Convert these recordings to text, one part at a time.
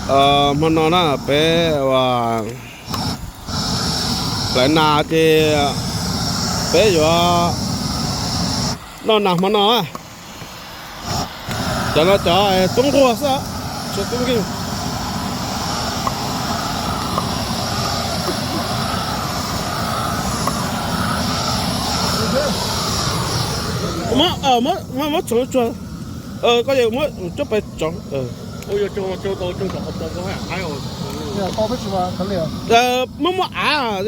Hmo no na peb ua hlawv nas ces peb yuav noj nas hmo no. Cov no cov tub nquag xwb, tub nkeeg. Muab tsob tsuag, koj muab coj pais tsob. Muab muab av.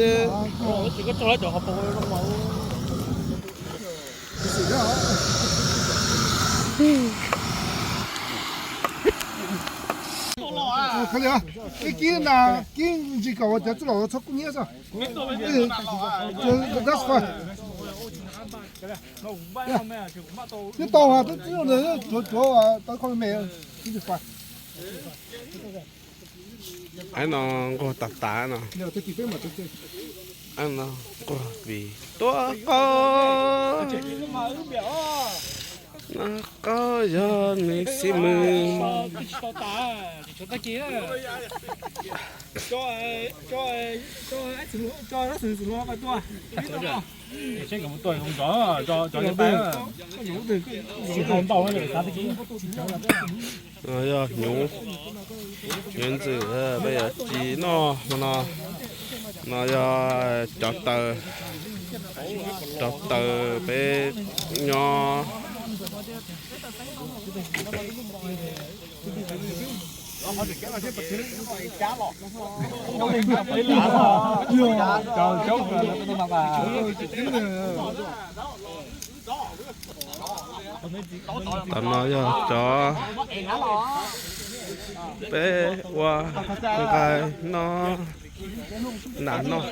Kib na, kib ntsis kom ua cov txuj lom txhob kub hnyiab xwb. Twb tau, twb tsuav tsuav tau kho me, twb tsis fai. Aib no nquag tas tas no. Aib no nquag vim tuaj qaub. No qaub yog nws xib mws. Yog hnyuv, hnyuv ntxwm peb yuav ci noj hmo no. No yog cov taws, cov taws peb nyob. Tam no yog cov peb ua nqaij noj, nas noj.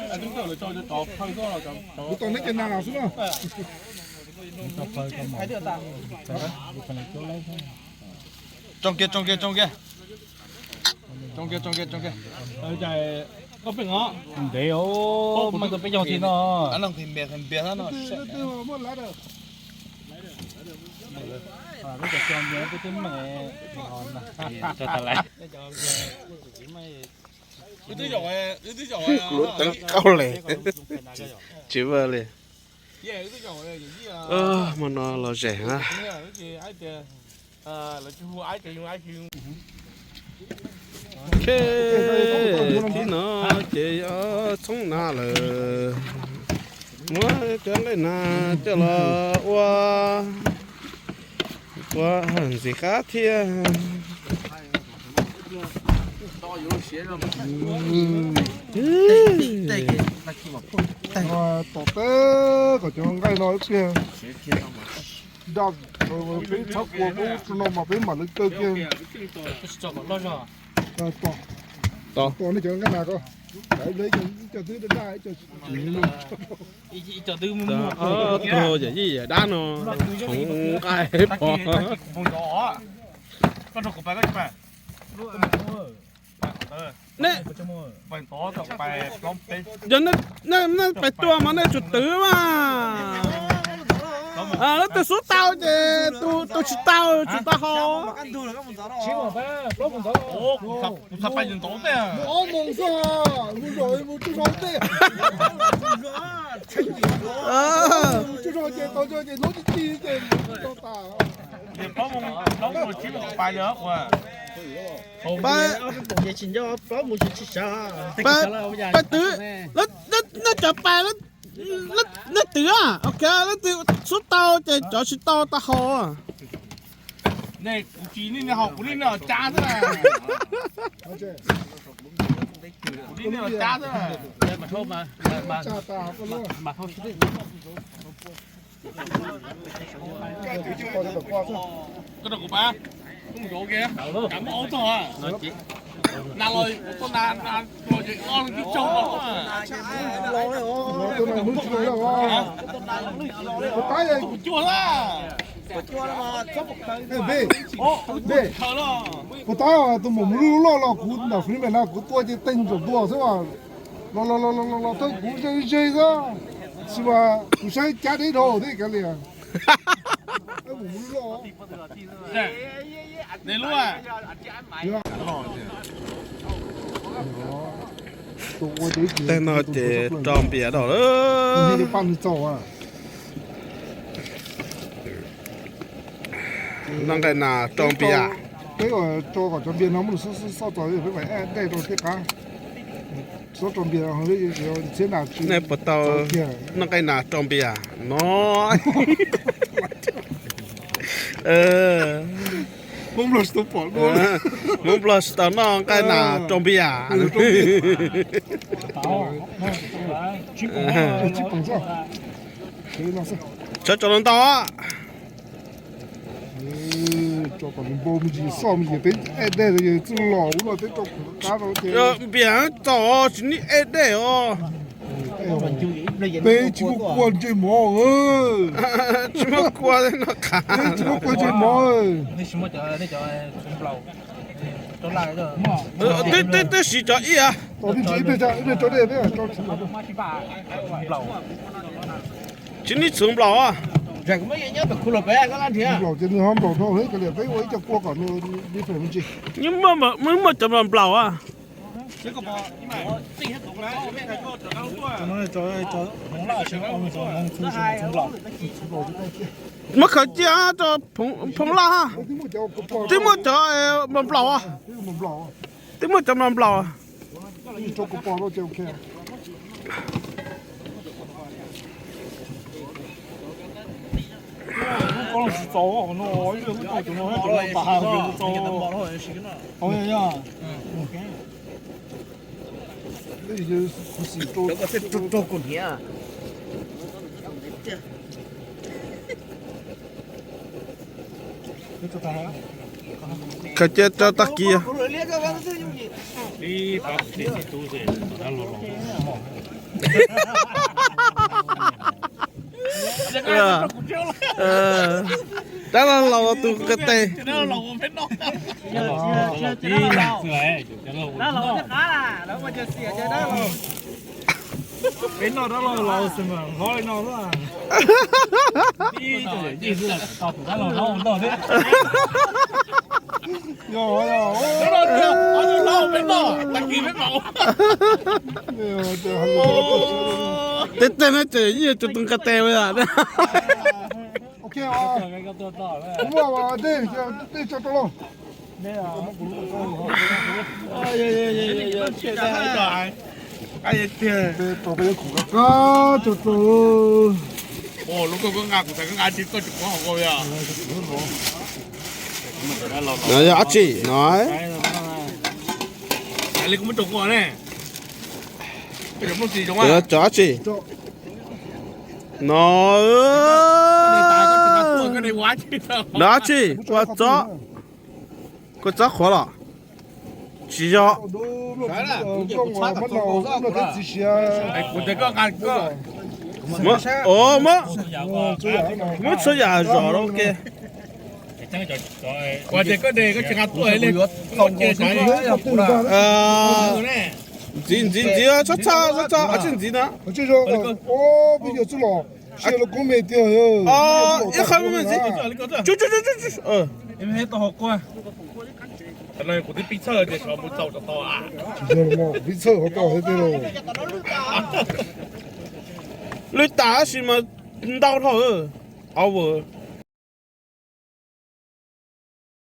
Tsoo kiag, tsoo kiag, tsoo kiag. Tsoo kiag, tsoo kiag, tsoo kiag. Ntev os, muaj tus peb caug ti no. Kuv lub teeb qaug li, tsis vaj li. Hmo no los zem na. Ok, thib no ces yuav txhoob nas lawm. Muab cov nqaij nas coj los ua, ua ntxim qab thiab. Tom teb kom cov nqaij no ib pliag daj, peb txhob kua peb ub tsuj no mas peb mam li kaw kiag. Tom, tom nej cov nqaij nas ko, ib co twb daj daj, ib co tsis. Ob tug yawm yij yawm dab no tshoov nqaij pov. Nej, yog nej pais tua mas nej tsum twv mas. Leej twg xub tau ces tus tsis tau tsum tau haus. Mus ob moos xwb, mus zaum mus tsuj zog tej. Mus tsuj zog ces tau zog ces hnub tib ci ces tau tas. Pais twv, nej cov pais, nej twv, ok, leej twg xub tau ces cov tsis tau tau haus. Kuv tsis, nej haus kuv li nej cab xwb. Kuv li nej cab xwb. Koj rau kuv pab, kuv mus zov ua ke, kam muab aub txog. Nas los, tua nas los ces ob leeg twb tsaug los. Tus nas hnub tsis los. Kuv cuag na. Puas tab tus maum mus lwj loj los kuv nram fri me na kuv tua ces teeg ntsaum ntua xwb. Los los los los los thawj kuv ze ze xwb. Tsis mas kuv saib cab deb dhau thiab kav liam. Tej no ces rau npias dog lawm. Noj nqaij nas rau npias. Peb tso kom cov npias no muab nws xoj xoj txog peb mam add dej rau tej qab. Txhob rau npias, txhiab nas tsis. Nej puas tau noj nqaij nas rau npias no? Hmoob Nplog tsis tau noj nqaij nas rau npias. Tso tso los ntau. Tso kom nws npau me ntsis xoj me ntsis peb add dej los yog txwj los ub no peb rau qab rau ces. Npias txaus tsis need add dej os. Peb tsis muaj kua ntsej mov. Tsis muaj kua no qhav. Peb tsis muaj kua ntsej mov. Twb siv cov ib. Tsis need txhuv nplaum. Nplaum ces nws ho nplaum dhau heev, kav liam peb ua ib co kua kom nws different me ntsis. Muaj cov nplaum nplaum. Muab khaws cia rau Phoov Laj. Twb muaj cov nplaum nplaum. Twb muaj cov nplaum nplaum. Khaws cia rau tag kis. Dab laug laus tus nqaij tes. Peb noj dab laug laus xwb mas hlob li no xwb. Tej teg no ces yeej yog tus nqaij tes ua. Yog dab tsi no? Cov dab tsi no? Dab tsi? Kua txob, kua txob qhuav los? Tsis yog. Muab txhua yam zom rau ua ke. Ntxiv ntxiv ntxiv, txhob txhob txhob txhob, dab tsi ntxiv na? Ib qho me ntxiv. Tsuj tsuj tsuj tsuj. Kuv twb pib txhawj tias xyov mus txaus tau. Pib txhawj ho tau thiab tiag. Lwj tas tab sis mas ntau dhau. Over.